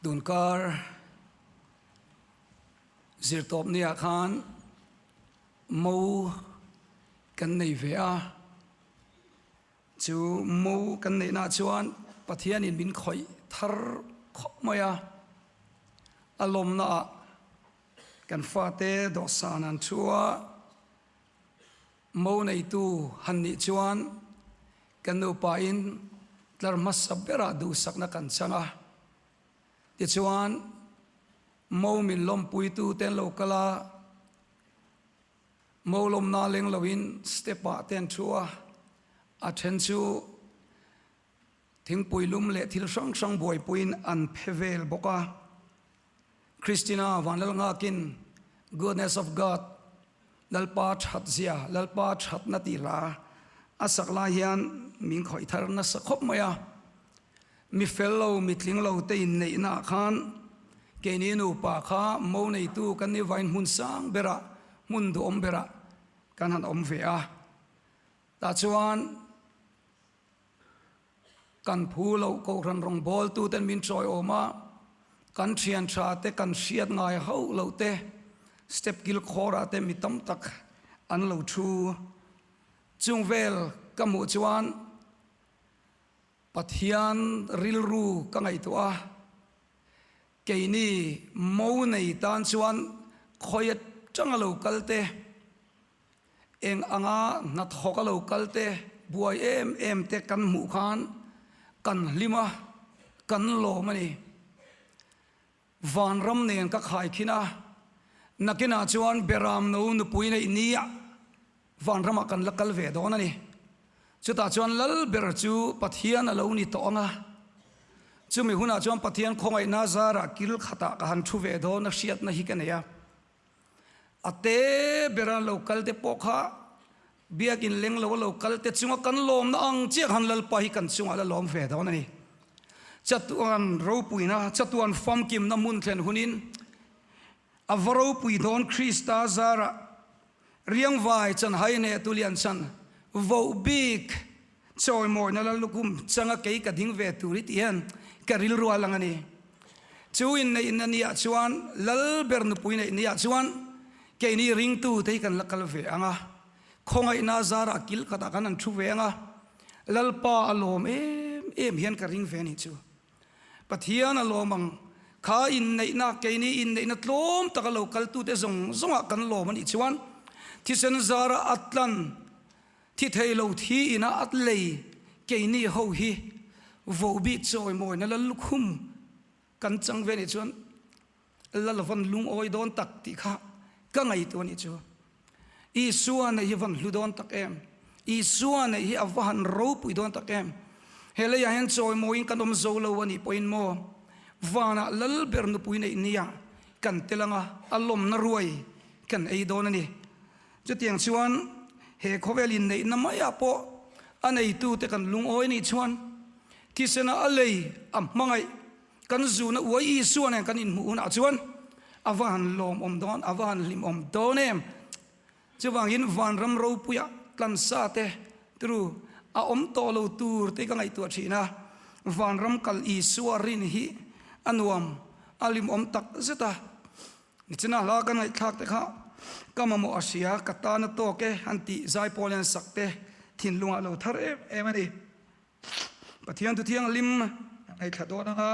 Tunkar zirtawp nia khan mo kan nei ve a, chu mo kan neihna chuan Pathianin min khawih thar khawp mai a, a lawmnaah kan fate dawhsan an thu a, Mo neitu han nih chuan kan nupain tlar hmasa berah duhsakna kan chang a. Tichuan, mo min lawmpuitu te an lo kal a, mo lawmna leng loin step-ah te an thu a, a then chu thingpui lum leh thil hrang hrang buaipuiin an phe vel bawk a. Christina Vanlalngakin Goodness of God, Lalpa that zia, Lalpa thatna tih hla a sak lai hian min khawih thar nasa khawp mai a. Mi fel lo, mi tling lo te inneihna ah khan keini nupa kha mo neitu kan ni vain hmun sang berah, hmun duhawm berah kan han awm ve a. Tah chuan Kan phu loh Kohhran rawngbawltuten min chawiawm a, kan thian tha te, kan hriat ngai hauh loh te, step kil khawrah te mi tam tak an lo thu. Chung vel ka hmuh chuan Pathian rilru ka ngaihtuah a, keini mo nei tan chuan khawi atanga lo kal te, Eng anga hnathawk a lo kal te, buai em em te kan hmuh khan kan hlim a, kan lawm a ni. Vanram nen ka khai khin a, nakinah chuan Beram no nupui neih nia vanramah kan la kal ve dawn a ni. Chutah chuan lal ber chu Pathian a lo ni tawh ang a, chumi hunah chuan Pathian khawngaihna zarah kil khatah ka han thu ve dawn a hriatna hi ka nei a. A te bera lo kal te pawh kha biakin leng lo a lo kal te chunga kan lawmna ang chiah khan Lalpa hi kan chungah la lawm ve dawn a ni. Chatuan ropuina, chatuan famkimna hmun thlen hunin a va ropui dawn Krista zarah riangvai chanhai neh tulian chan voh bik Chawimawina la lukhum changa kei ka ding ve tur i tih hian ka rilru a lang a ni. Chu inneihna niah chuan lal ber nupui neih niah chuan keini ringtu te hi kan la kal ve ang a, khawngaihna zarah kil khatah khan an thu ve ang a, Lalpa a lawm em em hian ka ring ve a nih chu. Pathian a lawm ang, kha inneihna, keini inneihna tlawm taka lo kaltute zawng zawngah kan lawm a nih chuan thisen zara a tlan Thi thei lo thi ina at lei keini ho hi vohbik chawimawina la lukhum kan chang ve nih chuan la la van lungawi dawn tak tih kha ka ngaihtuah nih chu. Isua neih hi van hlu dawn tak em? Isua neih hi a va han ropui dawn tak em? He leiah hian chawimawiin kan awm zo lo a nih pawhin maw vanah lal ber nupui neih nia kan tel anga a lawmna ruai kan ei dawn a ni. Chutiang chuan he khawvel inneihna maiah pawh a neitute kan lungawi nih chuan thisena a lei a hmangaih kan zuna uai Isua nen kan inhmuh hunah chuan a va han lawmawm dawn, a va han hlimawm dawn em! Chuvangin vanram ropuia tlansa te tru a awm tawh lo tur te ka ngaihtuah thin a, vanram kal Isua rin hi a nuam, a hlimawm tak zet a. Nichina hla kan ngaihthlak te kha ka mamawh a hria, ka tan a tawk e han tih zaipawl hian sak te thinlungah lo thar em em a ni. Pathian Thuthianghlim ngaihthla dawn anga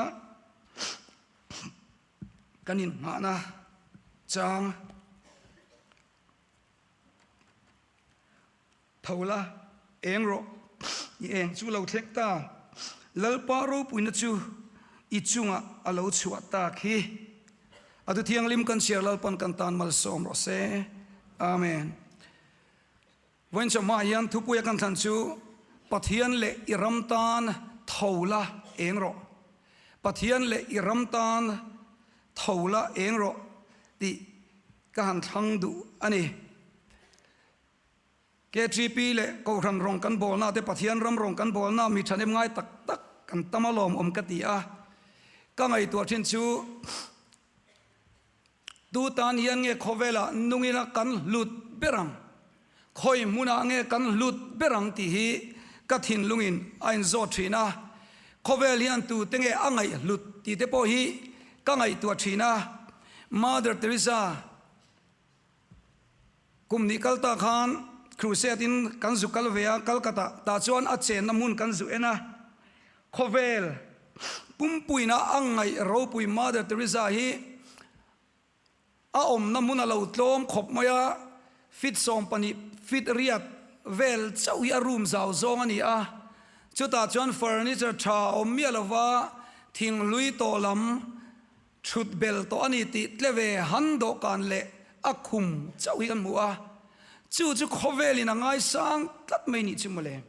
kan inngahna chang Tho la, eng rawh, i eng chu lo thleng ta, Lalpa ropuina chu i chungah a lo chhuah tak hi. A thu thianghlim kan chhiar Lalpan kan tan malsawm rawh se. Amen. Vawiin chawhma hian thupuia kan thlan chu Pathian leh i ram tan tho la eng rawh. Pathian leh i ram tan tho la eng rawh tih ka han thlang duh a ni. KTP leh Kohhran rawng kan bawlna te Pathian ram rawng kan bawlna mi thahnem ngai tak tak kan tam alawm awm ka ti a, ka ngaihtuah thin chu tu tan hian nge khawvelah nungina kan hlut ber ang, khawi hmunah nge kan hlut ber ang tih hi ka thinlungin a inzawt thin a, khawvel hian tute nge a ngaihhlut tih te pawh hi. ka ngaihtuah thin a. Mother Teresa kum hnih kal ta khan crusade in kan zu kal ve a, Calcutta tah chuan a chenna hmun kan zu en a. Khawvel pumpuina a ngaih ropui Mother Teresa hi A awmna hmun a lo tlawm khawp mai a, feet 12 feet riat vel chauh hi a room zau zawng a ni a. Chutah chuan furniture tha a awm miah lova, thing hlui tawh lam thut bel tawh a ni tih tle ve han dawhkan leh a khum chauh hi kan hmu a. Chu chu khawvelin a ngaisang tlat mai nih chu mawle.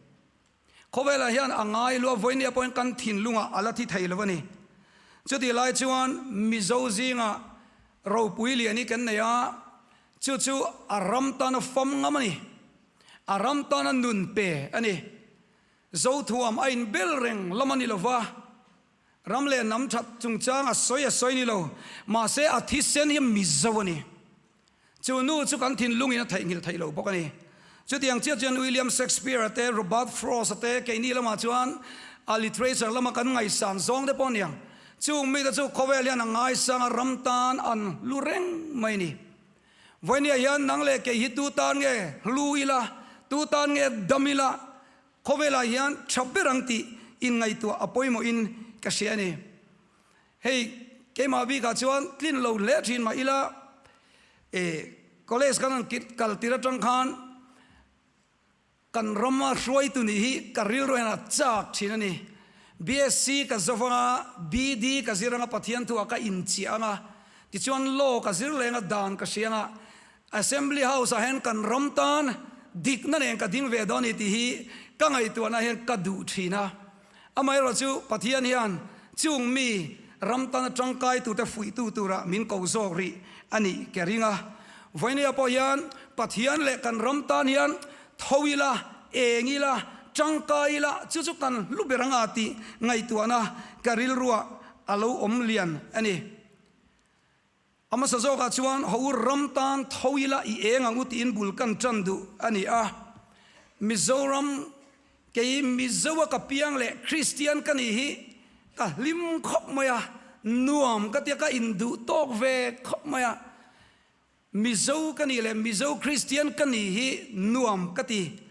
Khawvelah hian a ngai lua vawinia pawhin kan thinlungah a la thi thei lo a ni. Chutih lai chuan Mizo zingah ropui lian hi kan nei a, chu chu a ram tana fam ngam a ni, a ram tana nun pe a ni. Zothuam a inbel reng lam a ni lo va, ram leh hnam that chungchang a sawi a sawi ni lo, mahse a thisen hi Mizo a ni. Chu nu chu kan thinlungin a theihnghilh theih lo bawk a ni. Chutiang chiah chuan William Shakespeare-a te, Robert Frost-a te, keini lamah chuan a literature lama kan ngaihsan zawng te pawh a ni ang. Chung mite chu khawvel hian a ngaisang a, ram tan an hlu reng mai a ni. Vawinia hian nang leh kei hi tu tan nge hlu ila, tu tan nge dam ila, khawvelah hian tha ber ang tih inngaihtuah a pawimawhin ka hria a ni. Hei keimah bikah chuan tlin lo hle thin mah ila e college kan han kal tir atang khan kan rama hruaitu nih hi ka rilru hian a chak thin a ni. BSc ka zo vanga, BD ka zir anga Pathian thu ah ka inchiah anga, tichuan law ka zir leng a dan ka hria anga, Assembly House ah hian kan ram tan dikna nen ka ding ve dawn a ni tih hi ka ngaihtuahna hian ka duh thin a. Amaherawh chu Pathian hian chung mi ram tana tangkai turte fuihtu tura min ko zawk rih a nih ke ring a. Vawinia pawh hian Pathian leh kan ram tan hian tho ila, eng ila, tangkai ila chu chu kan hlu ber anga tih ngaihtuahna ka rilruah a lo awm lian a ni. A hmasa zawkah chuan ho ram tan tho ila i eng ang u tiin bul kan tan duh a ni a. Mizoram kei Mizoa ka piang leh Kristian ka nih hi ka hlim khawp mai a, nuam ka tia ka induh tawk ve khawp mai a. Mizo ka nih leh Mizo Kristian ka nih hi nuam ka ti.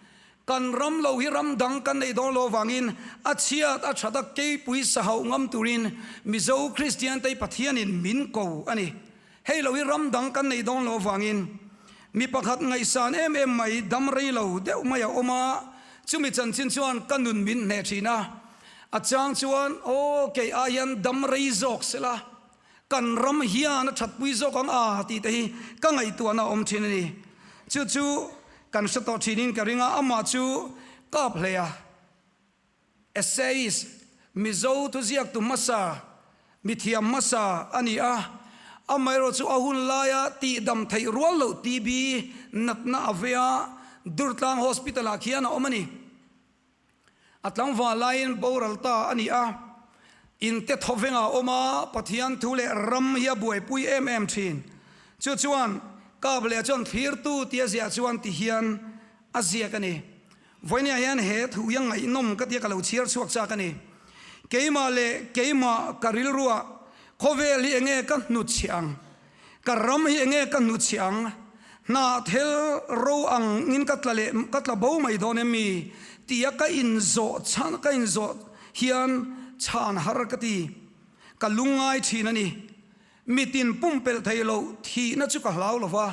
Kan ram lo hi ram dang kan neih dawn lo avangin a chhiat a that a keipui sa hauh ngam turin Mizo Kristian te Pathianin min ko a ni. Hei lo hi ram dang kan neih dawn lo avangin mi pakhat ngaihsan em em mai dam rei lo deuh mai a awm a, chumi chanchin chuan ka nun min hneh thin a. A chang chuan aw kei ai hian dam rei zawk sela Kan ram hian a thatpui zawk ang a tih te hi ka ngaihtuahna a awm thin a ni. Chu chu kan hre tawh thinin ka ring a, amah chu kap hle a. Essayist, Mizo thuziaktu hmasa, mithiam hmasa a ni a. Amaherawh chu a hun laia tihdam theih rual loh TB natna a vei a, Durtlang Hospital-ah khian a awm a ni. A tlangval laiin boral ta a ni a, inte thawvengah a awm a, Pathian thu leh ram hi a buaipui em em thin. Chu chuan Kap leh chuan thlirtu tia ziah chuan ti hian a ziak a ni. Vawinia hian he thu hi a ngaihnawm ka tia ka lo chhiar chhuak chak a ni. Keimah leh keimah ka rilruah khawvel hi enge ka hnutchhiah ang? Ka ram hi enge ka hnuchhiah ang? Hnahthel ro ang in ka tla leh ka tla bo mai dawn em mi? Tia ka inzawh chhan ka inzawh hian chhan har ka ti. Ka lungngai thin a ni. Mitin pumpelh thei lo thihna chu ka hlau lo va,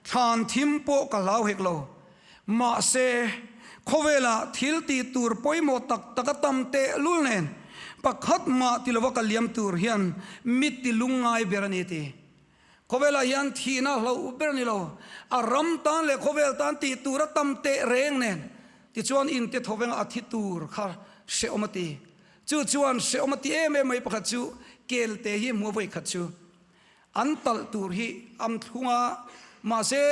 thlan thim pawh ka hlau hek lo. Mahse, khawvelah thil tih tur pawimawh tak tak a tam tehlul nen, pakhat mah ti lova ka liam tur hian mi ti lungngai ber a ni ti. Khawvelah hian thihna hlauh ber a ni lo, a ram tan leh khawvel tan tih tur a tam teh reng nen, tichuan inte thawvenga a thi tur kha hrehawm a ti. Chu chuan hrehawm a ti em em mai pakhat chu kelte hi hmuh vawi khat chu. An talh tur hi am thlung a, mahse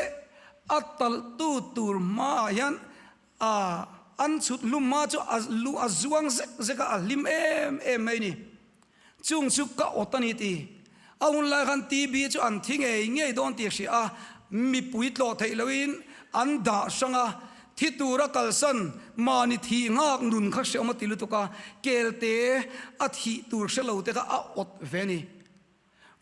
a talhtu tur hmaah hian a an chhut hlum hma chu a lu a zuang zek zek a, a hlim em em mai a ni. Chung chu ka awt a ni ti. A hun lai khan TB chu an thi ngei ngei dawn tih hria a, mipui tlawh theih loin an dah hrang a, thi tura kalsan mahni thih nghak nun kha hreawm a ti lutuk a, kelte a thih tur hre lo te kha a awt ve a ni.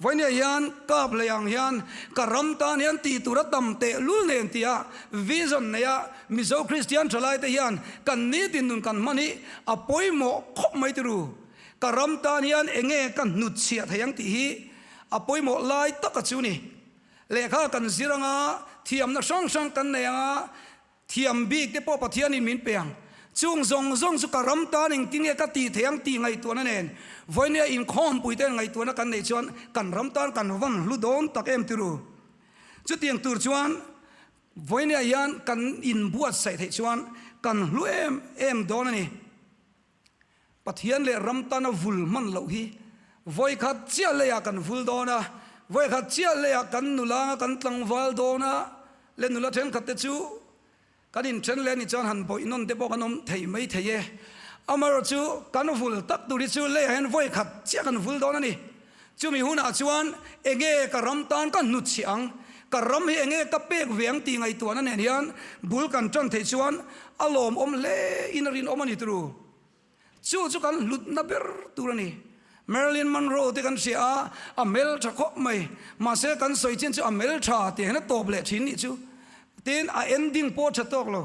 Vawinia hian kap lei ang hian ka ram tan hian tih tur a tam teh lul nen tia vision neia Mizo Kristian thalaite hian kan nitin nun kan hman hi a pawimawh khawp mai tiru. Ka ram tan hian enge ka hnutchhiah thei ang tih hi a pawimawh lai taka chu ni. Lehkha kan zir anga thiamna hrang hrang kan nei anga Thiam bik te pawh Pathianin min pe ang. Chung zawng zawng chu ka ram tan engtin nge ka tih theih ang tih ngaihtuahna nen vawinia inkhawmpui ten ngaihtuahna kan neih chuan kan ram tan kan van hlu dawn tak em tiru. Chutiang tur chuan vawinia hian kan inbuatsaih theih chuan kan hlu em em dawn a ni. Pathian leh ram tana vul hman loh hi vawikhat chiah leiah kan vul dawn a, vawikhat chiah leiah kan nula anga kan tlangval dawn a, leh nula thenkhat te chu kan inthen leh anih chuan han bawih nawn te pawh kan awm thei mai thei e. Amaherawh chu kan vul tak tur hi chu leiah hian vawikhat chiah kan vul dawn a ni. Chumi hunah chuan enge ka ram tan ka hnutchhiah ang, ka ram hi enge ka pek ve ang tih ngaihtuahna nen hian bul kan tan theih chuan a lawmawm hle in a rinawm a ni turu. Chu chu kan hlutna ber tur a ni. Marilyn Monroe te kan hria a, a hmeltha khawp mai. Mahse kan sawi chin chu a hmeltha tih hian a tawp leh thin nih chu. Tin, a ending pawh a tha tawk lo.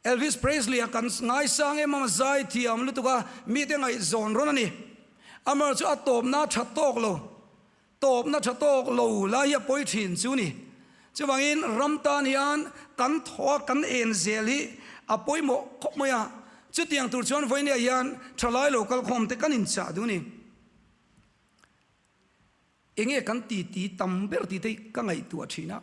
Elvis Presley a kan ngaisang em a, zai thiam lutuk a, mite ngaihzawn rawn a ni. Amaherawh chu a tawpna tha tawk lo, tawpna tha tawk lo lai hi a pawi thin chu ni. Chuvangin ram tan hian kan thaw a, kan en zel hi a pawimawh khawp mai a. Chutiang tur chuan vawinia hian thalai lo kalkhawm te kan inchah duh a ni. Enge kan titi tam ber tih te hi ka ngaihtuah thin a.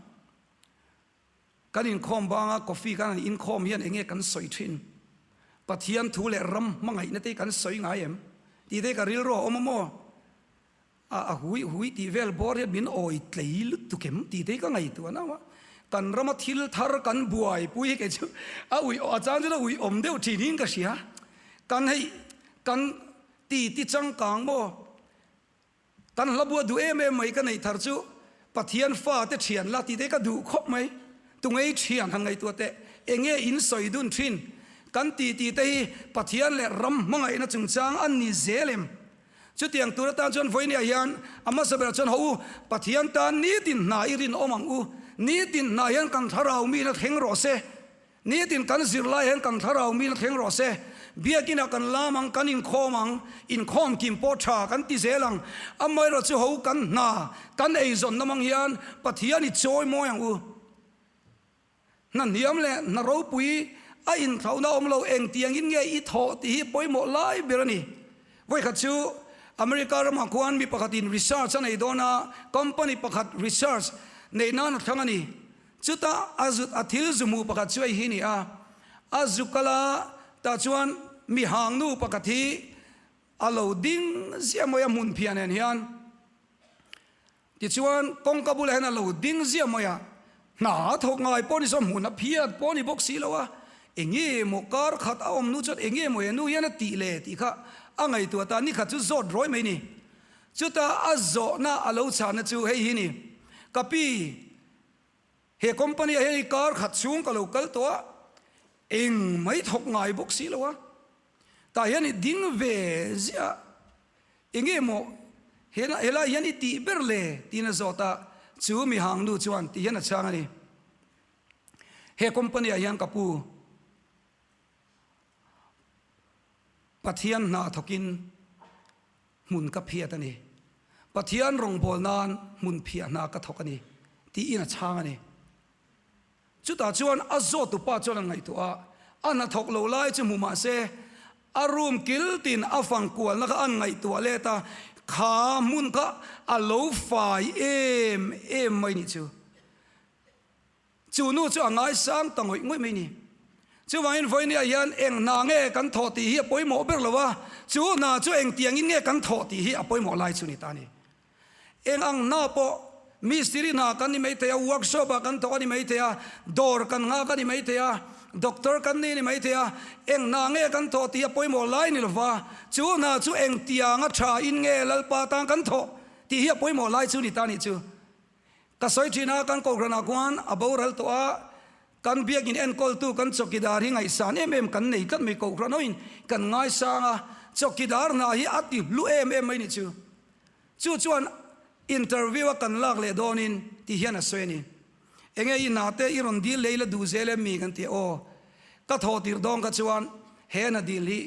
Kan inkhawm banga coffee kan han inkhawm hian enge kan sawi thin? Pathian thu leh ram hmangaihna te hi kan sawi ngai em? Tih te hi ka rilru a awm a maw? A a hui hui tih vel bawr hian min awi tlei lutuk em? Tih te hi ka ngaihtuah nau a. Kan rama thil thar kan buaipui hi kei chu a ui a chang chuan a ui awm deuh thin in ka hria. Kan hei kan ti ti changkang maw? Kan hla bua duh em em mai ka neih thar chu Pathian fa te thian la tih te ka duh khawp mai. Tungei thian han ngaihtuah teh enge in sawi dun thin kan ti tih te hi Pathian leh ram hmangaihna chungchang an ni zel em? Chutiang tur atan chuan vawinia hian a hmasa berah chuan haw u Pathian tan nitin hna i rinawm ang u, nitin hna hian kan thlarau mi na thleng rawh se. Nitin kan zirlai hian kan thlarau mil thleng rawh se. Biakinah kan lam ang, kan inkhawm ang, inkhawm kim pawh tha kan ti zel ang. Amaherawh chu ho kan hna, kan eizawn namang hian Pathian i chawi mawi ang u. Hna hniam leh hna ropui a inthlauhna awm lo engtiangin nge i thawh tih hi pawimawh lai ber a ni. Vawikhat chu America ramah khuan mi pakhatin research a nei dawn a, company pakhat research neih nan a thlang a ni. Chutah a zut a thil zu hmuh pakhat chu hei hi ni a, a zu kal a, tah chuan mi hang nu pakhat hi a lo ding ziah mai a hmun phiah nen hian. Tichuan kawngka bulah hian a lo ding ziah mai a, hna a thawk ngai pawh ni sawn hmun a phiat pawh ni bawk si lo a, enge maw kar khat a awm nu chuan enge maw he nu hian a tih le tih kha a ngaihtuah ta, nikhat chu zawt rawi mai ni. Chutah a zawhna a lo chhahna chu hei hi ni, Ka pi, He company ah hian i kar khat chhung ka lo kal tawh a, eng mai thawk ngai bawk si lo a, tah hian i ding ve ziah a, enge maw helai hian i tih ber le tiin a zawt a, chu mi hang nu chuan ti hian a chhang a ni. He company ah hian ka pu Pathian hna thawkin Hmun ka phiat a ni. Pathian rawngbâwl nân hmun phiah hna ka thawk a ni, tiin a chhâng a ni. Chutah chuan a zawtupa chuan a ngaihtuah a, a hna thawk lo lai chu hmu mah se, a room kil tin a fang kualna kha an ngaihtuah let a, kha hmun kha a lo fai em em mai nih chu. Chu nu chu a ngaisang ta ngawih ngawih mai ni. Chuvangin vawinia hian eng hna nge kan thawh tih hi a pawimawh ber lo a, chu hna chu engtiangin nge kan thawh tih hi a pawimawh lai chu ni ta a ni. Eng ang hna pawh, mistiri hna kan ni maithei a, workshop ah kan thawk a ni maithei a, dawr kan nghak a ni maithei a, doctor kan ni a ni maithei a, eng hna nge kan thawh tih hi a pawimawh lai ni lo va, chu hna chu engtianga tha in nge Lalpa tan kan thawh tih hi a pawimawh lai chu ni ta a nih chu. Ka sawi thin a, kan Kohhranah khuan a boral tawh a, kan biakin enkawltu kan chawkidar hi ngaihsan em em kan nei tlat mai, Kohhran hoin kan ngaisang a, chawkidar hna hi a ti hlu em em mai nih chu. Chu chuan interview a kan lak leh dawnin ti hian a sawi a ni. Enge i hna te i rawn dil leh i la duh zel em mi kan ti a, aw ka thawh tirh dawn kha chuan he hna dil hi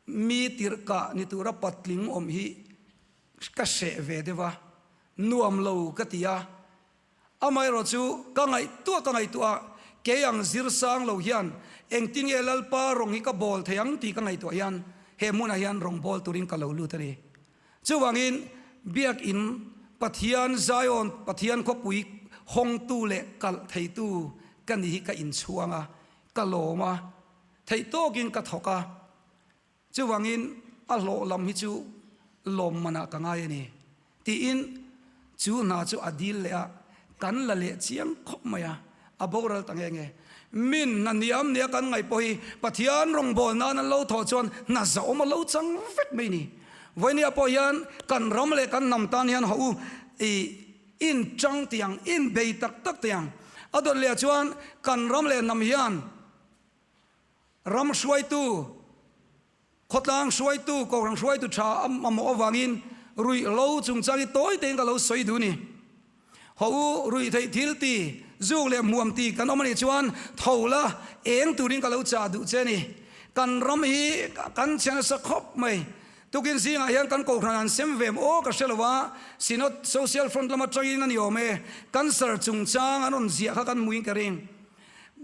mi tirh kah ni tura patling awm hi ka hreh ve deuh a, nuam lo ka ti a. Amaherawh chu ka ngaihtuah ka ngaihtuah a, kei ang zir sang lo hian engtin nge Lalpa rawng hi ka bawl thei ang tih ka ngaihtuah hian he hmunah hian rawng bawl turin ka lo lut a ni. Chuvangin Biakin Pathian Zion Pathian khawpui hawngtu leh kalh theitu ka ni hi ka inchhuang a, ka lawm a, theihtawkin ka thawk a. Chuvangin a hlawh lam hi chu lawmmanah ka ngai a ni, tiin chu hna chu a dil leh a, kan la leh chiang khawp mai a, a boral ta nge nge. Min hna hniam nia kan ngaih pawh hi Pathian rawngbâwl nân an lo thawh chuan hna zahawm a lo chang vek mai ni. Vawinia pawh hian kan ram leh kan hnam tân hian haw u i inṭang tiang, inbei tak tak tiang. A dawt leh ah chuan kan ram leh hnam hian Ram hruaitu, khawtlang hruaitu, kohhran hruaitu tha a mamawh avangin ruihhlo chungchang hi tawi tein ka lo sawi duh ni. Haw u, ruih theih thil ti, zuk leh hmuam ti kan awm a nih chuan tho la eng turin ka lo chah duh che ni. Kan ram hi kan chhe nasa khawp mai. Tukin zingah hian kan kohhran an sem ve maw ka hre lo a, Synod Social Front lam atangin a ni awm e, Cancer chungchang an rawn ziah kha kan hmuin ka ring.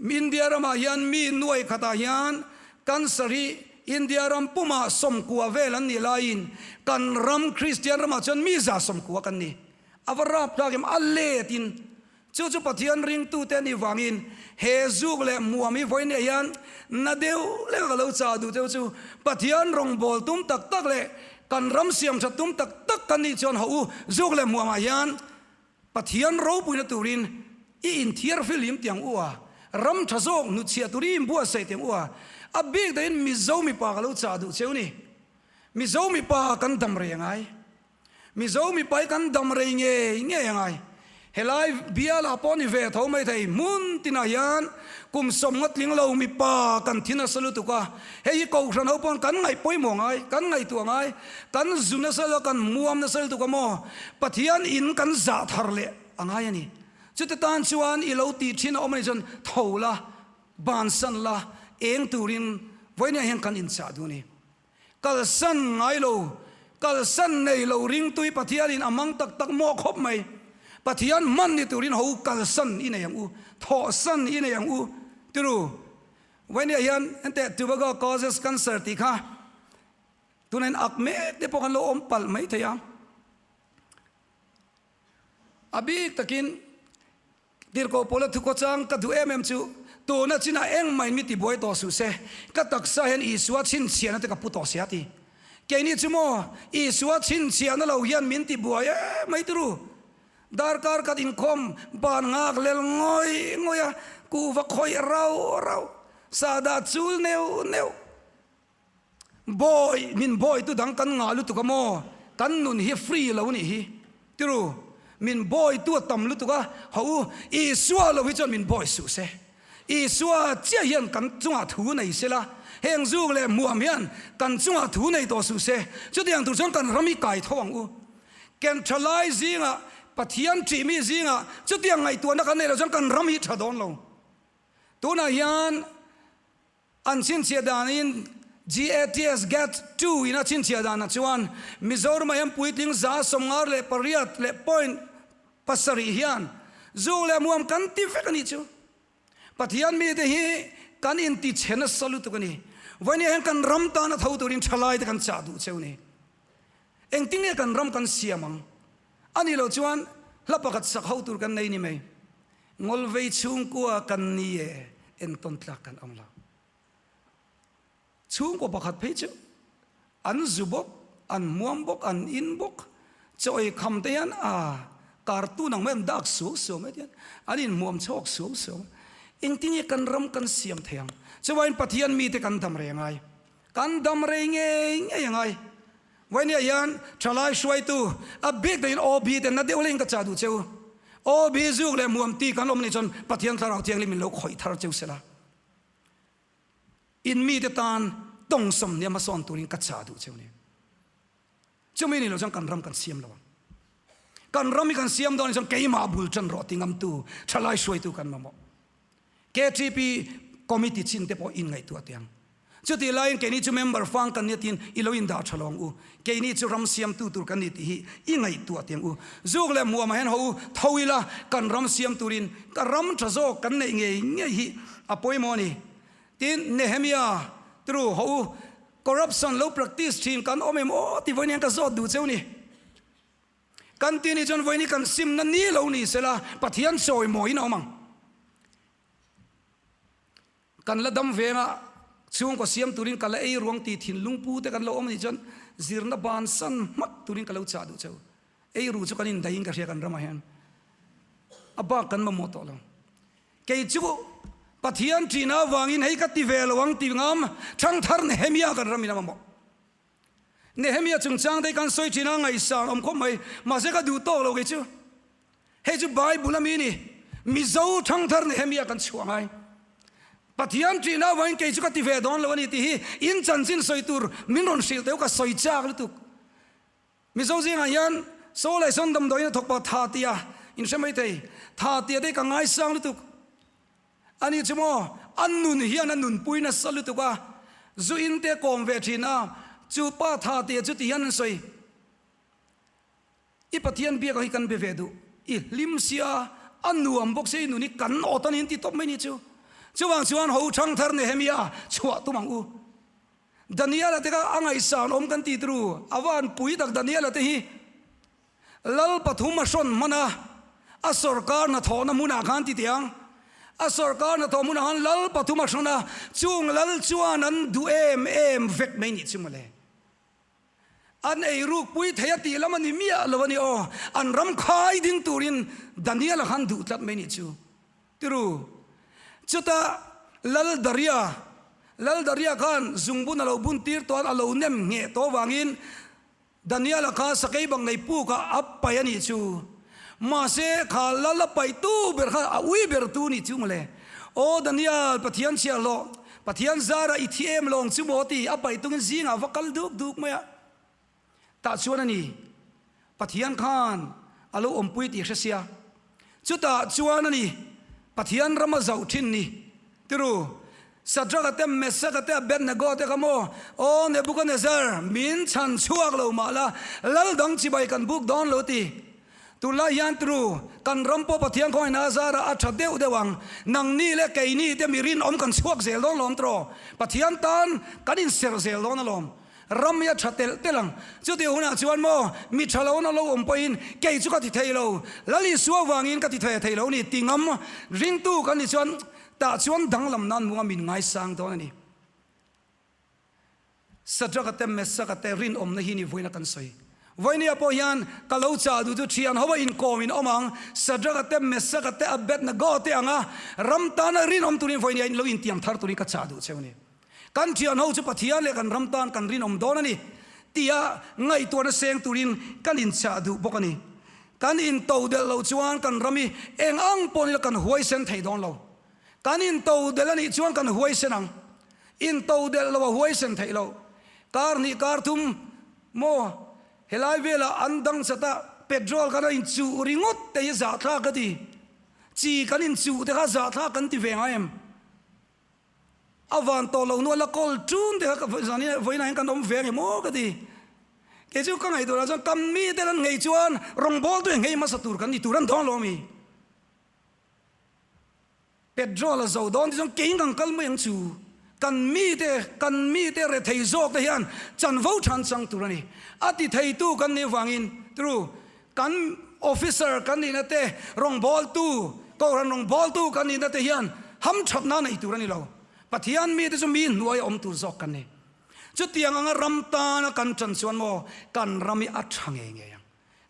India ramah hian mi nuai khatah hian cancer hi India ram pumah sawmkua vel an nih laiin kan ram Kristian ramah chuan mi za sawmkua kan ni. A va rap tlak em? A let in. Chu chu Pathian ringtute anih vangin he zuk leh hmuam hi vawiin ah hian na deuh lek a ka lo chah duh cheu chu Pathian rawngbâwl tum tak tak leh kan ram siam that tum tak tak kan nih chuan hawh u zuk leh hmuamah hian Pathian ropuina turin i inthiar filim tiang u a, ram tha zawk hnutchhiah tur i inbuatsaih tiang u a, a bik dahin Mizo mipa ka lo chah duh cheu ni. Mizo mipa kan dam rei angai. Mizo mipa hi kan dam rei ngei ngei angai. Helai bialah pawh ni ve tho mai thei, hmun tinah hian kum sawmnga tling lo mipa kan thi nasa lutuk a, hei hi Kohhran ho pawn kan ngaih pawimawh ngai, kan ngaihtuah ngai, kan zu nasa lo, kan muam nasa lutuk a maw? Pathian in kan zah thar leh a ngai a ni. Chute tan chuan i lo tih thin a awm a nih chuan tho la, bansan la, eng turin vawiin ah hian kan inchah duh a ni. Kalsan ngai lo, kalsan nei lo ringtui Pathianin a mang tak tak maw khawp mai. Pathian hman ni turin ho kalsan i nei ang u, thawhsan i nei ang u tiru. Vawiin ah hian enteh tobacco causes cancer tih kha tunah hian ak mek te pawh kan lo awm palh mai thei a. A bik takin Tirhkoh Paula thukhawchang ka duh em em chu, Tuna chinah engmah in mi tibuai tawh suh se, ka taksa hian Isua chhinchhiahna te ka pu tawh sia ti. Keini chu maw, Isua chhinchhiahna lo hian min tibuai em mai turu. Darkar khat inkhawm ban nghak lel ngawih ngawih a, kuhva khawih rauh rauh, sahdah chul neuh neuh. Bawi, min bawi tu dang kan ngah lutuk a maw? Kan nun hi free lo nih hi. Tiru, min bawi tu a tam lutuk a, ho u, Isua lo hi chuan min bawi suh se. Isua chiah hian kan chungah thu nei se la, heng zuk leh hmuam hian kan chungah thu nei tawh suh se. Chutiang tur chuan kan ram hi kai tho ang u. Ken tha lai zingah, Pathian ṭihmi zingah chutiang ngaihtuahna kan neih loh chuan kan ram hi tha dawn lo. Tunah hian An chhinchhiah danin GATS Gat ii in a chhinchhiah danah chuan Mizoramah hian puitling 98 leh point pasarih hian zuk leh muam kan ti vek a nih chu. Pathian mite hi kan intichhe nasa lutuk a ni. Vawinia hian kan ram tana tho turin thalaite kan chah duh cheu ni. Engtin nge kan ram kan siam ang? A nih loh chuan hla pakhat sak ho tur kan nei ni mai. Ngawlvei chhungkua kan ni e, entawn tlak kan awm lo. Chhungkua pakhat phei chu an zu bawk, an hmuam bawk, an in bawk, chaw ei kham te hian a cartoon ang mai an dak suau suau mai te hian an inhmuam chhawk suau suau mai. Engtin nge kan ram kan siam thei ang? Chuvain Pathian mite kan dam rei angai. Kan dam rei ngei ngei angai. Vawinia hian thalai hruaitu a bik deuhin OB te na deuh leng ka chah duh cheu. OB zuk leh muam ti kan awm nih chuan Pathian Thlarau Thianghlim in lo khawih thar cheu sela. In mite tan tawngsam hniam hmasawn turin ka chah duh cheu ni. Chumi ni lo chuan kan ram kan siam lo ang. Kan ram hi kan siam dawn chuan keimah bul tan rawh ti ngamtu thalai hruaitu kan mamawh. KTP committee chin te pawh inngaihtuah teh ang. Chutih laiin keini chu member fang kan nia tiin i lo indah tha lo ang u. Keini chu ram siamtu tur kan ni tih hi i ngaihtuah teh ang u. Zuk leh hmuamah hian ho u tho ila kan ram siam turin ka ram tha zawk kan neih ngei ngei hi a pawimawh a ni. Tin, Nehemia tru ho u corruption lo practice thin kan awm em aw ti vawiin hian ka zawt duh cheu ni. Kan ti nih chuan vawiin hi kan simna ni lo ni sela Pathian chawimawiin a awm ang. Kan la dam venga chhungkaw siam turin ka la ei ruang tih thinlung pu te kan lo awm anih chuan zirna bansan hmak turin ka lo chah duh cheu. Ei ru chu kan indaihin ka hria kan ramah hian a bak kan mamawh tawh lo. Kei chu Pathian ṭihna avangin hei ka ti ve lo ang ti ngam Thangthar Nehemia kan ramin a mamawh. Nehemia chungchang te hi kan sawi ṭhin a, ngaihsan awm khawp mai. Mahse ka duh tawk lo kei chu. Hei chu Bible a mi ni. Mizo Thangthar Nehemia kan chhuah ngai. Pathian ṭihna avangin kei chu ka ti ve dawn lo a ni tih hi in chanchin sawi tur min rawn hrilh teh u ka sawi chak lutuk. Mizo zingah hian Saw leh sawn damdawiin a thawk pah tha tia in hre mai thei. Tha tia te hi ka ngaisang lutuk. Ani chu maw a nun hian a nunpui nasa lutuk a, zu in te kawm ve thin a, chu pa tha tia chu ti hian an sawi. I Pathian biak ang hi kan be ve duh, i hlim sia, a nuam bawk sia i nun hi kan awt a ni an ti tawp mai ni chu. Chuvang chuan ho thangthar Nehemia chhuah tum ang u. Daniela te kha a ngaihsan awm kan ti tru, a va han pui tak Daniela te hi. Lal pathum a hrawn hman a, a sorkar hnathawhna hmunah khan ti teh ang. A sorkar hnathawh hmunah khan lal pathum a hrawn a, chung lal chuan an duh em em vek mai nih chu mawle. An eiruk pui thei a tih lam a ni miah lo a ni aw, an ram khai ding turin Daniela khan duh tlat mai nih chu. Tiru, chutah Lal Daria, Lal Daria khan zungbun a lo bun tir tawh a, a lo nem ngheh tawh avangin Daniela kha sakei bang nei pukah a paih a nih chu. Mahse, kha Lal a paih tu ber kha a ui ber tu nih chu mawle. Aw Daniel, Pathian chhiahhlawh, Pathian zara i thi em lawng chu maw ti a paih tungin zingah va kal duk duk mai a. Tah chuan a ni, Pathian khan a lo awmpui tih hre sia. Chutah chuan a ni, Pathian ram a zauh thin ni. Tiru, Shadrach-a te, Meshach-a te, Abednego te kha maw, Aw Nebuchadnezzar, min chhan chhuak lo mah la, lal dang chibai kan buk dawn lo ti. Tunlai hian tiru, kan ram pawh Pathian khawngaihna a zarah a tha deuh deuh ang. Nangni leh keini te mi rinawm kan chhuak zel dawn lawm tiraw? Pathian tan kan inserh zel dawn alawm. Ram hi a tha telh telh ang. Chutih hunah chuan maw, mi tha lo na lo awm pawhin kei chu ka ti thei lo, Lal Isua vangin ka ti thei thei lo ni ti ngam ringtu kan nih chuan tah chuan danglam nan munga min ngaisang dawn a ni. Sadraka te Mesaka te rinawmna hi ni vawiina kan sawi. Vawinia pawh hian ka lo chah duh chu thian ho a inkawm in awm ang, Sadraka te Mesaka te Abednego te anga ram tana rinawm turin vawinia in lo intiam thar turin ka chah duh cheu a ni. Kan thian ho chu Pathian leh kan ram tan kan rinawm dawn a ni tia ngaihtuahna seng turin kan inchah duh bawk a ni. Kan intodelh loh chuan kan ram hi eng ang pawh nila kan huaisen thei dawn lo. Kan intodelh a nih chuan kan huaisen ang. Intodelh loh a huaisen theih loh. Kar hnih kar thum maw helai velah an dang chat a, petrol kan a inchuh ringawt te hi zahthlak ka ti. Chi kan inchuh te kha zahthlak kan ti ve ngai em? A van tawh lo nu a la kawl tun te kha zanin vawiinah hian kan awm ve ang em aw ka ti. Kei chu ka ngaihtuah chuan kan mite an nghei chuan rawngbawltu hi nghei hmasa tur kan ni tur an dawn lo ami. Petrol a zo dawn te chuan kei ngang kal mai ang chu. Kan mite kan mite rethei zawk te hian chanvo than chang tur a ni. A ti theitu kan nih avangin tru Kan officer kan nihna te, rawngbawltu, Kohhran rawngbawltu kan nihna te hian hamthatna nei tur a ni lo. Pathian mite chu mi hnuai a awm tur zawk kan ni. Chutiang anga ram tana kan tan chuan maw kan ram hi a tha ngei ngei ang.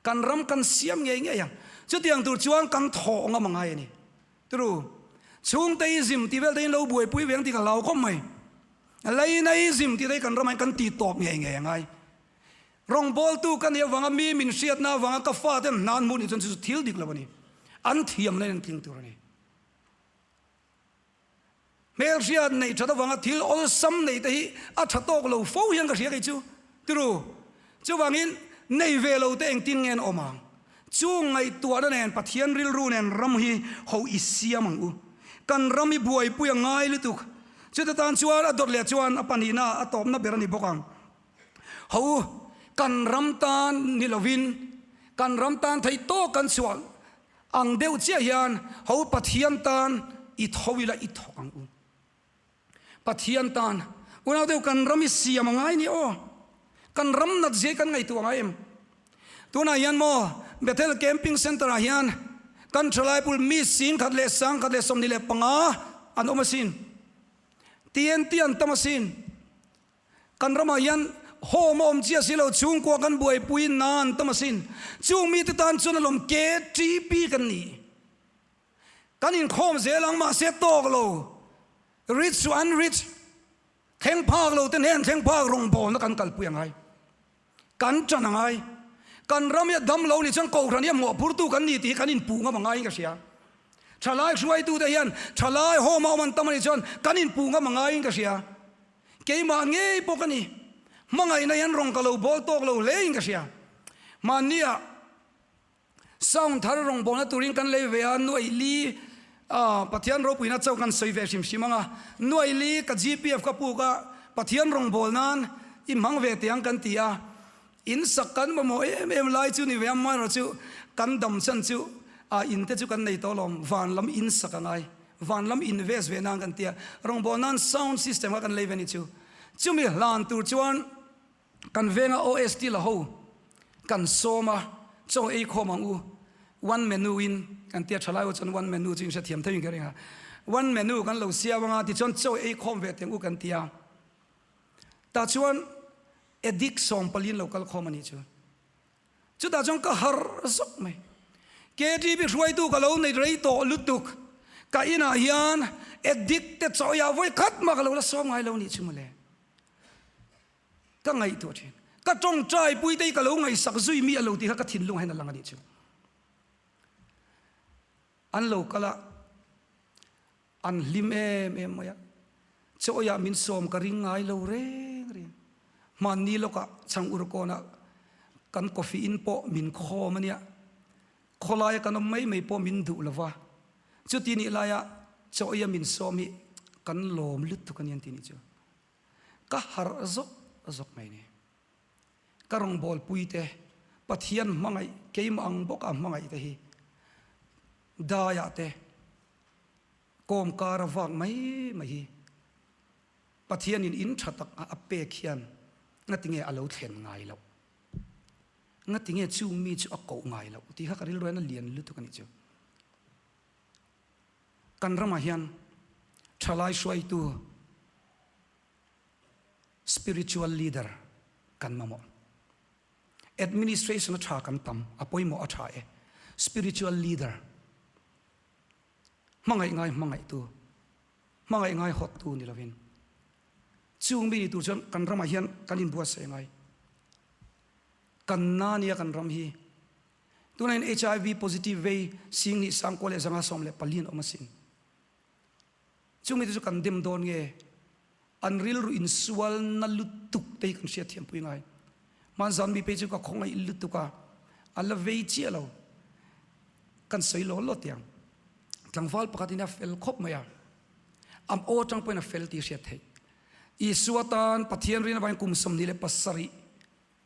Kan ram kan siam ngei ngei ang. Chutiang tur chuan kan thawh ngam a ngai a ni. Tru, chhungteism tih vel te in lo buaipui ve ang tih ka hlau khawp mai. Leinaism tih te hi kan ramah hian kan ti tawp ngei ngei a ngai. Rawngbawltu ka nih avanga mi min hriatna avanga ka fate an hna an hmuh nih chuan chu chu thil dik lo a ni. An thiam laiin an tling tur a ni. Hmelhriat neih that avanga thil awlsam neih te hi a tha tawk lo fo hian ka hria kei chu. Tiru, chuvangin. Nei ve lo te engtin nge an awm ang? Chung ngaihtuahna nen Pathian rilru nen ram hi ho i siam ang u. Kan ram i buaipui a ngai lutuk. Chuta tan chuan a dawt leh chuan a pahnihna a tawpna ber a ni bawk ang. Ho u, kan ram tan ni lovin kan ram tan theih tawk kan chhuah ang deuh chiah hian ho u Pathian tan i tho ila i thawk ang u. Pathian tan unau deuh kan ram i siam a ngai ni aw. Kan ram nat zia hi kan ngaihtuah ngai em? Tunah hian maw Bethel Camping Centre ah hian kan thalai pul mi 10,000 leh 125 an awm asin. TNT an tam asin. Kan ramah hian home a awm chiah si lo, chhungkua kan buaipui na an tam asin. Chung mite tan chuan alawm KTP kan ni. Kan inkhawm zel ang mahse tawk lo, rich to unrich, thleng phak lo te hnen thleng phak rawngbawlna kan kalpui a ngai. Kan ṭan a ngai. Kan ram hi a dam lo nih chuan Kohhran hi a mawhphurtu kan ni tih hi kan inpuh ngam a ngaiin ka hria. Ṭhalai hruaitute hian ṭhalai home a awm an tam a nih chuan kan inpuh ngam a ngaiin ka hria. Keimah ngei pawh ka ni. Hmangaihna hian rawng ka lo bawl tawk lo hlein ka hria. Mahnia Sound thar rawngbawlna turin kan lei ve a, nuaih li Pathian ropuina chauh kan sawi ve hrim hrim ang a, nuaih li ka GPF ka puk a, Pathian rawngbâwl nan i hmang ve teh ang kan ti a, in sak kan mamawh em em lai chu ni ve a, amaherawh chu kan dam chan chu in te chu kan nei tawh alawm, van lam in sak a ngai, van lam invest ve nan kan ti a, rawngbâwl nan sound system kha kan lei ve a ni chu, chumi hlan tur chuan. Kan venga OST la ho kan sawm a, chaw ei khawm ang u, one menu in kan tia tha lai ho chuan one menu chu in hrethiam theuhin ka ring a, one menu kan lo siam anga tichuan chaw ei khawm ve teng u kan ti a, tah chuan addict sawmpaliin lo kal khawm a nih chu. Chutah chuan ka harh zawk mai. KTP hruaitu ka lo nei rei tawh lutuk. Ka inah hian addict te chaw eiah vawi khat mah ka lo la sawm ngai lo nih chu mawle. Ka ngaihtuah thin. Ka tawngtai pui te hi ka lo ngaihsak zui mi a lo tih kha ka thinlung hian a lang a nih chu. An lo kal a, an hlim em em mai a. Chawiah min sawm ka ring ngai lo reng reng. Hmanni lawkah chhang urkawnah kan coffee in pawh min khawm a nia. Khawlaia kan awm mai mai pawh min duh lo va. Chuti nih laia chawiah min sawm hi kan lawm lutuk a ni an ti nih chu. Ka harh zawk zawk mai ni. Ka rawngbâwl puite, Pathian hmangaih, keimah ang bawka hmangaih te hi daiah te kawmkar a vak mai mai hi Pathianin in tha tak a pek hian ngatinge a lo thlen ngai loh? Ngatinge chung mi chu a koh ngai loh? Tih kha ka rilru hian a lian lutuk a nih chu. Kan ramah hian thalai hruaitu, spiritual leader, kan mamawh. Administration a tha kan tam, a pawimawh a tha e. Spiritual leader, hmangaih ngai hmangaihtu, hmangaih ngai hawttu ni lovin, chung mi ni tur chuan kan ramah hian kan inbuatsaih ngai. Kan na nia kan ram hi. Tunah hian HIV positive vei 2194 an awm asin. Chumi te chu kan dem dawn nge? An rilru insualna lutuk te hi kan hriat thiam pui ngai. Hmanzan mi phei chu ka khawngaih lutuk a, a la vei chiah lo. Kan sawi law law tiang. Tlangval pakhat in a fel khawp mai a, am aw atang pawhin a fel tih hriat theih. Isua tan Pathian rin avangin kum 27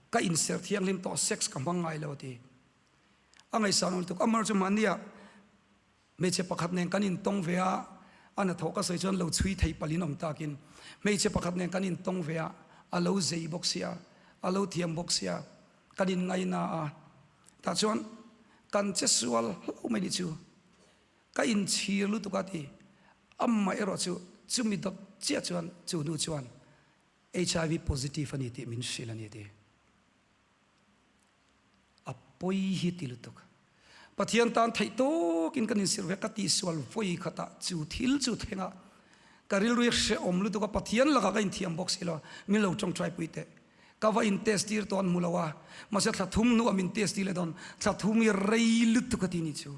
Ka inserh thianghlim tawh sex ka hmang ngai lo a ti. A ngaihsan awm lutuk. Amar chu mahnia hmeichhe pakhat nen kan intawng ve a, a hnathawh ka sawi chuan lo chhui thei palhin awm takin hmeichhe pakhat nen kan intawng ve a, a lo zei bawk sia, a lo thiam bawk sia, kan inngaina a, tah chuan kan che sual hlauh mai nih chu. Ka inchhir lutuk a ti. Amah erawh chu chumi dawt chiah chuan chu nu chuan HIV positive a ni tih min hrilh a ni ti. A pawi hi ti lutuk. Pathian tan theih tawkin kan insirh ve ka tihsual vawi khatah chu thil chu thlengah ka rilru hi hrehawm lutuk a, Pathian lakah ka inthiam bawk si lo, min lo tawngtai pui teh. Ka va in test tir tawh an hmu lo a, mahse thla thum hnuah min test tir leh dawn, thla thum hi rei lutuk a ti ni chu.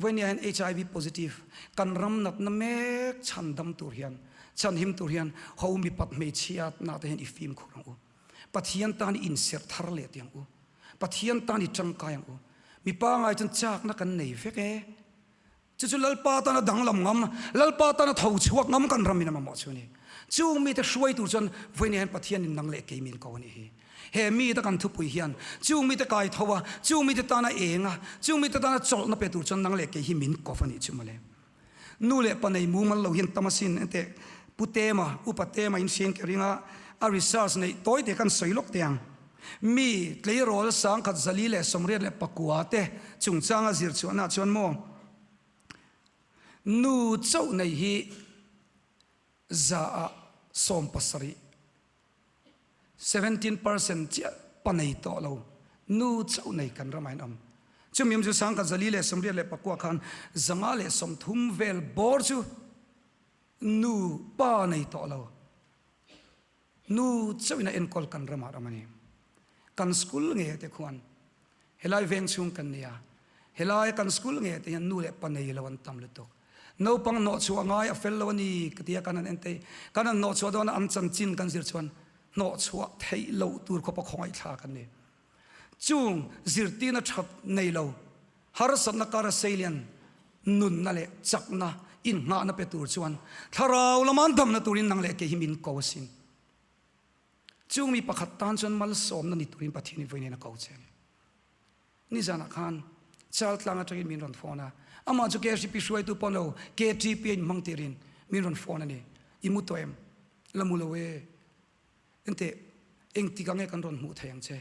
Vawinia hian HIV positive kan ram natna mek chhan dam tur hian, chhan him tur hian ho mipat hmeichhiatna te hian i fimkhur ang u. Pathian tan i inserh thar leh tih ang u. Pathian tan i tangkai ang u. Mi pangai chuan chakna kan nei vek e. Chu chu Lalpa tana danglam ngam, Lalpa tana tho chhuak ngam kan ram in a mamawh chu a ni. Chung mite hruai tur chuan vawiin hian Pathianin nang leh kei min ko a nih hi. He mite kan thupui hian chung mite kai tho a, chung mite tana eng a, chung mite tana chawlhna pe tur chuan nang leh kei hi min kawp a nih chu mawle. Nu leh pa nei mumal lo hian tam asin enteh Pu Tema, Upa Tema in hriain ka ring a, a research neih tawi te kan sawi lawk teh ang. Mi tleirawl 1489 te chungchanga zir chhuahna chuan maw nu chauh nei hi za ah 17, 17%, chiah pa nei tawh lo nu chauh nei kan ramah in awm. Chumi awm chu 1489 khan 530 vel bawr chu nu pa nei tawh lo. Nu chauhin a enkawl kan ramah ram a ni. Kan school nge te khuan helai veng chhung kan nia, helai kan school nge te hian nu leh pa nei lo an tam lutuk. Naupang hnawhchhuah ngai a fel lo a ni ka tia kan han en thei. Kan han hnawhchhuah dawn a an chanchin kan zir chuan hnawhchhuah theih loh tur khawpa khawngaih thlak an ni. Chung zirtirna that nei lo harsatna kara seilian nunna leh chakna innghahna pe tur chuan thlarau lama an damna turin nang leh kei hi min ko asin. Chung mi pakhat tan chuan malsawmna ni turin Pathian i vawiin a ko che a ni. Nizanah khan Chaltlang atangin min rawn phone a, amah chu KCP hruaitu pawh lo KTP a inhmang tirin min rawn phone a ni. I mu tawh em? La mu lo e. Enteh, engtik ang nge kan rawn hmuh thei ang che?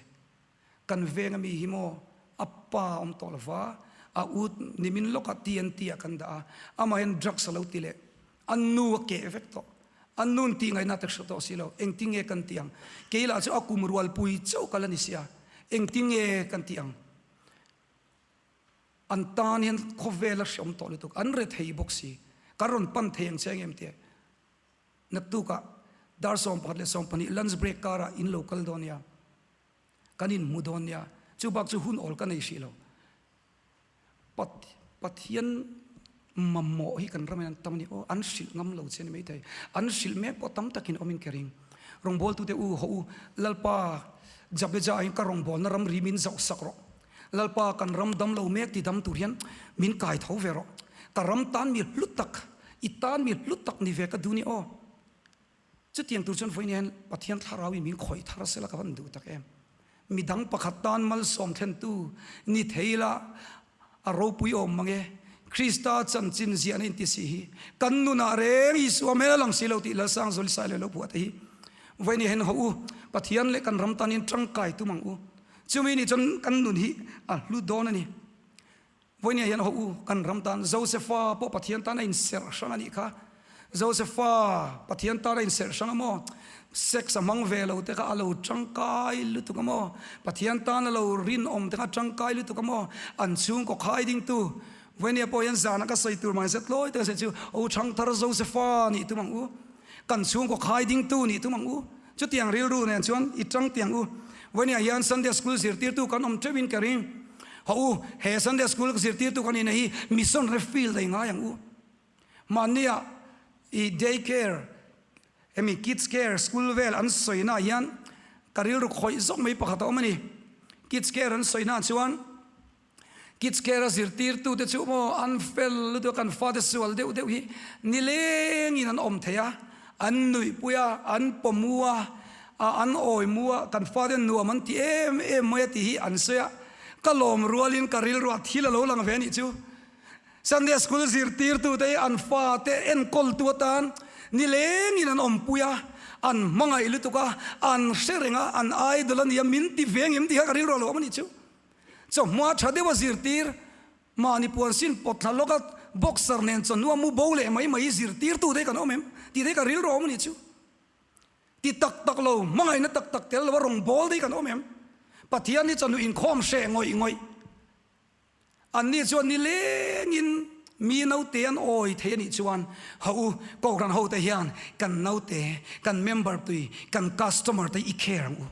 Kan veng ami hi maw a pa awm tawh lova, a u nimin lawkah TNT ah kan dah a, amah hian drugs a lo ti leh, a nu a keh vek tawh, a nun tih ngaihna te hre tawh si lo, engtin nge kan tih ang? Kei lah chu a kum rualpui chauh ka la ni sia, engtin nge kan tih ang? An tan hian khawvel a hreawm tawh lutuk, an rethei bawk si, kan rawn pan thei ang che ang em tih? Naktukah dar 11 leh 12 lunch break karah in lo kal dawn nia, kan inhmu dawn nia, chu bak chu hun awl ka nei hrih lo. Pathian mamawh hi kan ram in an tam a ni aw, an hrilh ngam lo che a ni maithei. An hrilh mek pawh tam takin awmin ka ring. Rawngbawltute u, haw u, Lalpa Jabeja in ka rawngbawlna ram ri min zauh sak rawh. Lalpa kan ram dam lo mek ti dam tur hian min kai tho ve rawh. Ka ram tan mi hlu tak, i tan mi hlu tak ni ve ka duh ni aw. Chutiang tur chuan vawiin hian Pathian thlarau in min khawih thar sela ka van duh tak em. Midang pakhat tan malsawm thlentu ni thei la a ropui awm mang e. Krista chanchin ziahna inti si hi kan nunah reng Isua hmel a lang si lo tih Lalsang Zawlisai leh lo phuah te hi vawiin hian haw u, Pathian leh kan ram tan in tangkai tum ang u. Chumi nih chuan kan nun hi a hlu dawn a ni. Vawinia hian haw u, kan ram tan Josefa pawh Pathian tan a inserh hrang a nih kha. Josefa Pathian tan a inserh hrang a maw? Sex a hmang ve lo te kha a lo tangkai lutuk a maw? Pathian tan a lo rinawm te kha a tangkai lutuk a maw? An chhungkaw khai dingtu Vawinia pawh hian zana ka sawi tur mahse tlawi taka sawi chu O Thangthar Josefa nih tum ang u. Kan chhungkaw khai dingtu nih tum ang u. Chutiang rilru nen chuan i tang tiang u. Vawinia hian Sunday School zirtirtu kan awm teuhin ka ring. Haw u, he Sunday School zirtirtu kan inah hi mission refield a i ngai ang u. Mahnia i day care hemi kids care school vel an sawina hian ka rilru khawih zawk mai pakhat a awm a ni. Kids care an sawina chuan Kids care a zirtirtute chu maw an fel lutuk a, kan fate sual deuh deuh hi nilengin an awm thei a, an nuihpui a, an pawmu a, an awimu a, kan fate nuam an ti em em mai a tih hi an sawi a, ka lawm rualin ka rilruah thil a lo lang ve a nih chu. Sunday school zirtirtute hi an fate enkawltu atan nilengin an awmpui a, an hmangaih lutuk a, an hre reng a, an idol a nia min ti ve ngem tih kha ka rilruah a lo awm a nih chu. Chawhma tha deuh a zirtir, mahni puan sin pawt thla lawka boxer nen chawhnu a mu bo leh mai mai zirtirtu te kan awm em? Tih te ka rilru a awm a nih chu. Ti tak tak lo, hmangaihna tak tak tel lo a rawn bawl te kan awm em? Pathian hi chawhnu inkhawm hreh ngawih ngawih. Anni chuan nilengin mi naute an awi thei a nih chuan ha u, Kohhran hote hian kan naute, kan member tui, kan customer te i care ang u.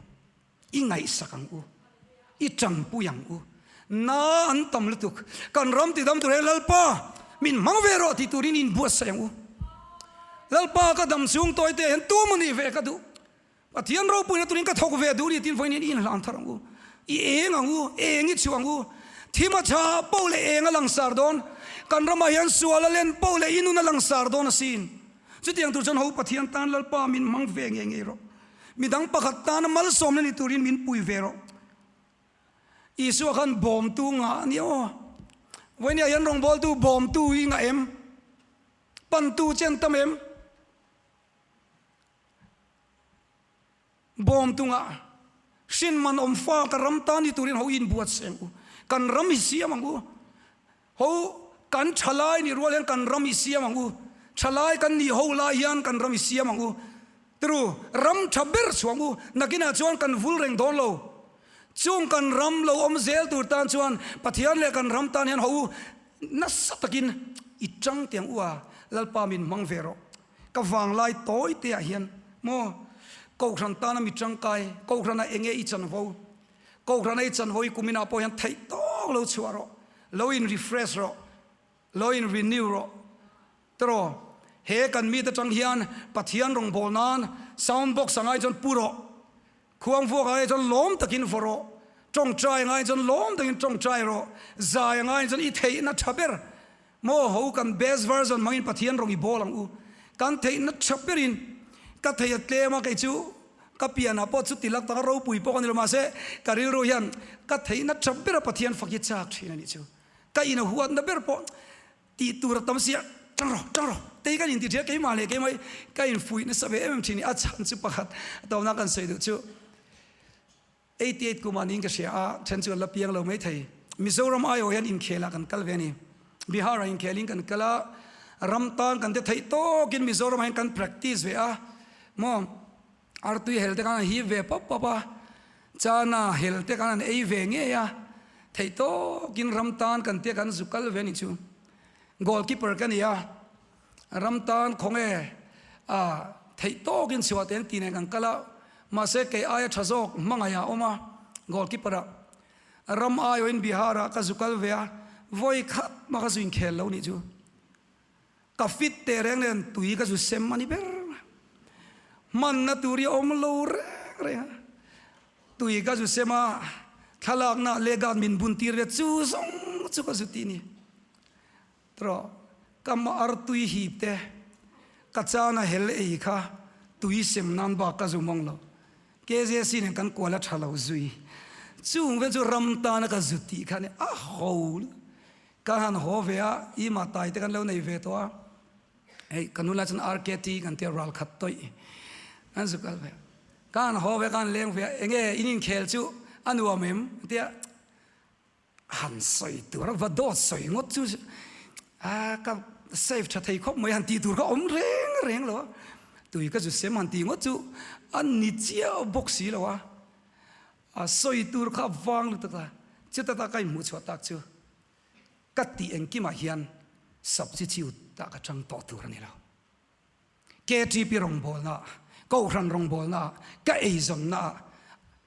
I ngaihsak ang u, i tanpui ang u. Na an tam lutuk, kan ram ti dam tur hian Lalpa min hmang ve rawh tih turin inbuatsaih ang u. Lalpa ka dam chhung tawi te hian tu maw nih ve ka duh, Pathian ropuina turin ka thawk ve duh ni tiin vawiin hian i inhlan thar ang u. I eng ang u, eng i chhuah ang u. Thim a tha poh leh eng a langsar dawn. Kan ramah hian sual a len poh leh i nun a langsar dawn asin. Chutiang tur chuan ho Pathian tan Lalpa min hmang ve ngei ngei rawh. Midang pakhat tana malsawmna ni turin min pui ve rawh. Isua khan bawmtu ngah a ni aw. Vawinia hian rawngbawltu bawmtu hi ngah em? Pantu chen tam em? Bawm tungah hrin man awm fa ka ram tan ni turin ho inbuatsaih ang u. Kan ram hi siam ang u. Ho kan thalai ni rual hian kan ram hi siam ang u. Thalai kan nih ho lai hian kan ram hi siam ang u. Tru, ram tha ber chhuah ang u. Nakinah chuan kan vul reng dawn lo. Chung kan ram lo awm zel tur tan chuan Pathian leh kan ram tan hian ho u nasa takin i tang tiang u a, Lalpa min hmang ve rawh. Ka vanglai tawi te ah hian maw Kohhran tana mi tangkai, Kohhrana enge i chanvo, Kohhrana i chanvo i kumin ah pawh hian theih tawk lo chhuah rawh, lo in refresh rawh, lo in renew rawh tiraw? He kan meet atang hian Pathian rawngbâwl nan sound box angai chuan pu rawh, khuang vuak angai chuan lawm takin vaw rawh, tawngtai angai chuan lawm takin tawngtai rawh, zai angai chuan i theihna tha ber Maw ho kan best version hmangin Pathian rawng i bawl ang u. Kan theihna tha berin ka thei a tlem a, kei chu ka pianah pawh chu tilak taka ropui pawh ka ni lo mahse ka rilru hian ka theihna tha bera Pathian fak hi chak thin a nih chu. Ka in a huatna ber pawh tih tur a tam sia tang rawh tang rawh tei kan inti thin a keimah leh keimah hi ka infuih nasa ve em em thin a ni. A chhan chu pakhat a tawpna kan sawi duh chu. 88 kumah niin ka hria a, then chu an la piang lo mai thei. Mizoram aiawh hian inkhelah kan kal ve a ni. Bihar-ah inkhelin kan kal a, ram tan kan ti theih tawkin Mizoramah hian kan practice ve a, maw artui hel te khan an hip ve pawp pawp a, chana hel te khan an ei ve ngei a, theih tawkin ram tan kan tia kan zu kal ve a ni chu. Goalkeeper ka ni a. Ram tan khawnge a theih tawkin chhuah te an ti nen kan kal a, mahse kei aia tha zawk hmangaih ah a awm a, goalkeeper ah. Ram aiawhin Bihar ah ka zu kal ve a, vawi khat mah ka zu inkhel lo nih chu. Ka fit teh reng nen tui ka zu sem a ni ber. Hmanna tur hi a awm lo reng reng a, tui ka zu sem a, thlalakna leh guard min bun tir ve chu zawng chu ka zu ti ni. Trawh, ka artui hip te, ka chana hel ei kha tui sem nan bak ka zum ang lo. KJC nen kan kual a tha lo zui. Chung vel chu ram tana ka zu tih kha a ni a ho. Ka han haw ve a, i mah tai te kan lo nei ve tawh a. Hei, ka nula chuan RKT kan tia ral khat tawih an zu kal ve a. Ka han haw ve a, ka han leng ve a, enge in inkhel chu a nuam em? A tia. Han sawi tur a va dawt sawi ngawt chu a ka save tha thei khawp mai han tih tur kha awm reng reng lo a, tui ka zu sem han tih ngawt chu a ni chiah bawk si lo a, a sawi tur kha a vang lutuk a, chuta ta ka inhmuh chhuah tak chu ka tih engkimah hian substitute ah ka chang tawh tur a ni lo. KTP rawngbawlna, Kohhran rawngbawlna, ka eizawnna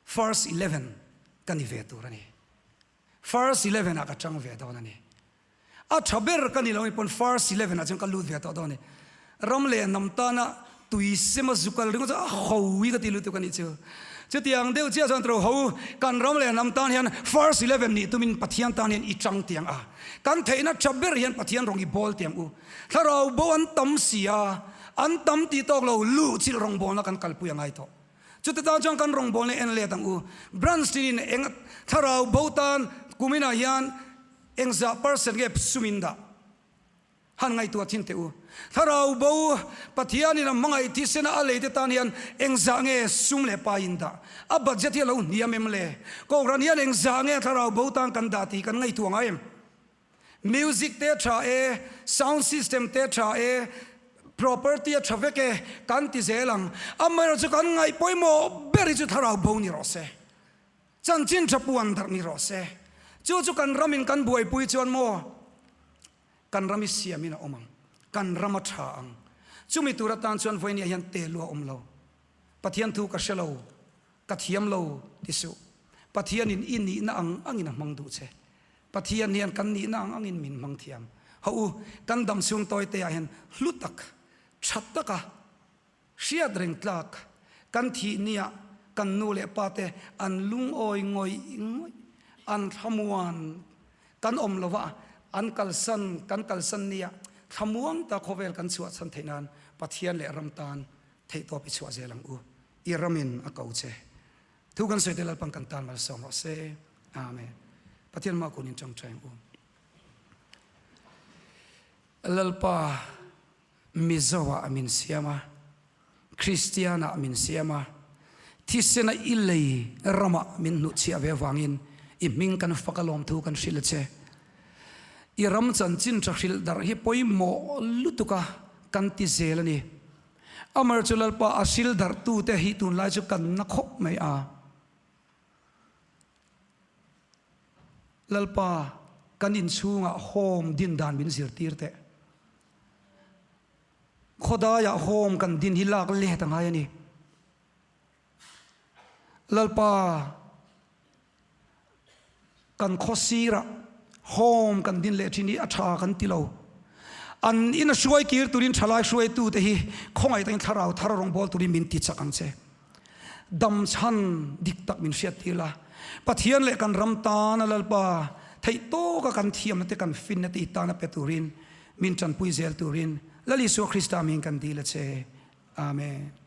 First 11 ka ni ve tur a ni. First 11 ah ka chang ve dawn a ni. A tha ber ka ni lo pawn First 11 ah chuan ka lut ve tawh dawn a ni. Ram leh hnam tana tui sema zu kal ringawt chu a ho hi ka ti lutuk a nih chu. Chutiang deuh chiah chuan tro ho kan ram leh hnam tan hian First 11 nih tumin Pathian tan hian i chang tiang a. Kan theihna tha ber hian Pathian rawng i bawl tiang u. Thlarau bo an tam si a, an tam tih tawk lo luhchilh rawngbawlna kan kalpui a ngai tawh. Chuti tan chuan kan rawngbawlna en let ang u. Branch tinin eng thlarau bo tan kuminah hian engzah percent nge sumin dah? Han ngaihtuah thin teh u. Thlarau bo Pathianin a hmangaih thisena a lei te tan hian engzah nge sum leh paiin dah? A budget hi a lo hniam em le? Kohhran hian engzah nge thlarau bo tan kan dah tih kan ngaihtuah ngai em? Music te tha e, sound system te tha e, property a tha vek e, kan ti zel ang. Amaherawhchu chu kan ngaih pawimawh ber hi chu thlarau bo ni rawh se. Chanchin tha puan darh ni rawh se. Chu chu kan ramin kan buaipui chuan maw kan ram i siamin a awm ang, kan ram a tha ang. Chumi tur atan chuan vawinia hian te lua awm lo. Pathian thu ka hre lo. Ka thiam lo ti suh. Pathianin i nihna ang angin a hmang duh che. Pathian hian kan nihna ang angin min hmang thiam. Hawh u, kan dam chhung tawi te ah hian hlu tak, tha taka hriat reng tlak kan thih nia. kan nu leh pa te an lungawi ngawih ngawih, an thlamuan kan awm lo va, an kalsan kan kalsan nia thlamuang ta khawvel kan chhuah chhan theih nan Pathian leh ram tan theihtawp i chhuah zel ang u. I ramin a ko che. Thu kan sawi te Lalpan kan tan malsawm rawh se. Amen. Pathian mah kun in tawngtai ang u. Lalpa Mizo ah min siam a, Kristian ah min siam a, thisena i lei ramah min hnuhchhiah ve avangin i hming kan fak a lawmthu kan hrilh a che. I ram chanchin tha hrilh darh hi pawimawh lutuk a kan ti zel a ni. Amar chu Lalpa a hril darhtute hi tunlai chu kan na khawp mai a. Lalpa, kan inchhungah home din dan min zirtir teh. Khawdaiah home kan din hi lak let a ngai a ni. Lalpa, kan khaw sirah home kan din leh thin hi a tha kan ti lo. An ina hruai kir turin thalai hruaitute hi khawngaih takin thlarau thar rawngbawl turin min ti chak ang che. Dam chhan dik tak min hriat tir la. Pathian leh kan ram tana Lalpa theih tawka kan thiamna te kan finna te i tana pe turin min tanpui zel turin Lal Isua Krista min kan dil a che. Amen.